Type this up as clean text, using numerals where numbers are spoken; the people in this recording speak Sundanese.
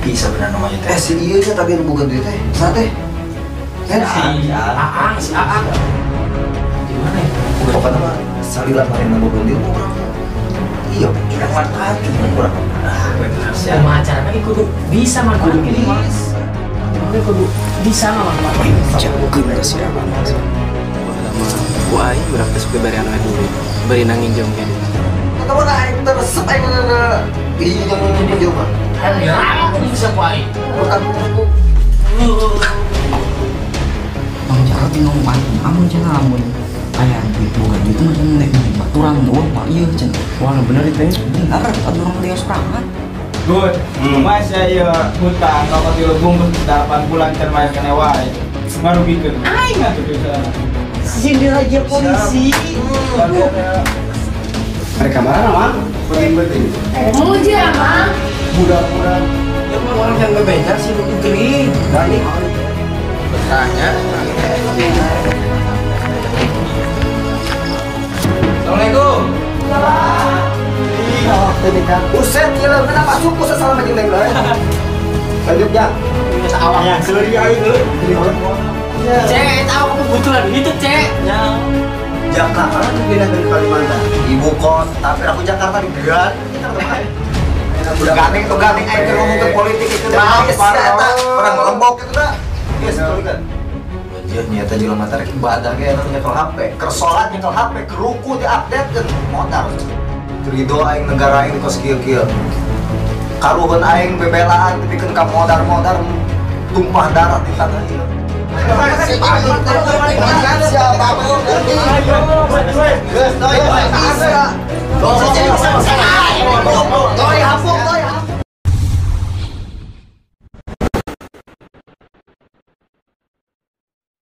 Hoki sebenarnya namanya teh. Si ieu nya tadi nu boga duit teh. Saha teh? Si Aang, si Aang. Di mana ya? Pokoknya mah salila manehna boga duit urang. Iya, urang manfaatkeun urang. Kumaha carana ge kudu bisa manfaatkeun ieu mah. Kudu bisa manfaatkeun. Jagokeun ka si Aang. Lama ku aing urang teh sok dibere anu duit. Bari nanginjem keneh. Eta mah aing teh resep aing ieu jeung pinjam mah. Ya, bisa ku aing. Bang Jarot bingung aing, amun cenah lamun aya duit boga duit mah cenah nek baturan eueuh mah ieu cenah. Wah, bener itu. Bener, atuh urang dia sorangan. Good. Mas ya hutang kalau tilu bungkus 8 bulan can bayar kene wae. Ngarugikeun aing atuh bisa. Sindir aja polisi. Mereka mana, Mang? Penting-penting. Muja, Mang. Budak-budak. Ya mah orang yang bebeja sih nu geuning. Balik. Bertanya. Assalamualaikum. Buset, gila, kenapa suku sesama makin lagi lah. Lanjut ya. Awaknya seri aing euy. Cek, tahu kebutuhan gitu, Cek. Jakarta itu beda dari Kalimantan. Ibu kota, tapi aku Jakarta di Gan. Gandeng tuh gandeng aing keur ngomong ke politik itu dah. Orang lembok itu dah. Geus kan. Anjir nyata jelema tarik ibadah ge eta nyekel HP, keur salat nyekel HP, keur ruku di update kan modal. Ridho aing negara aing kos kieu-kieu. Karuhun aing bebelaan dipikeun ka modar-modar tumpah darah di tanah ieu. Siapa?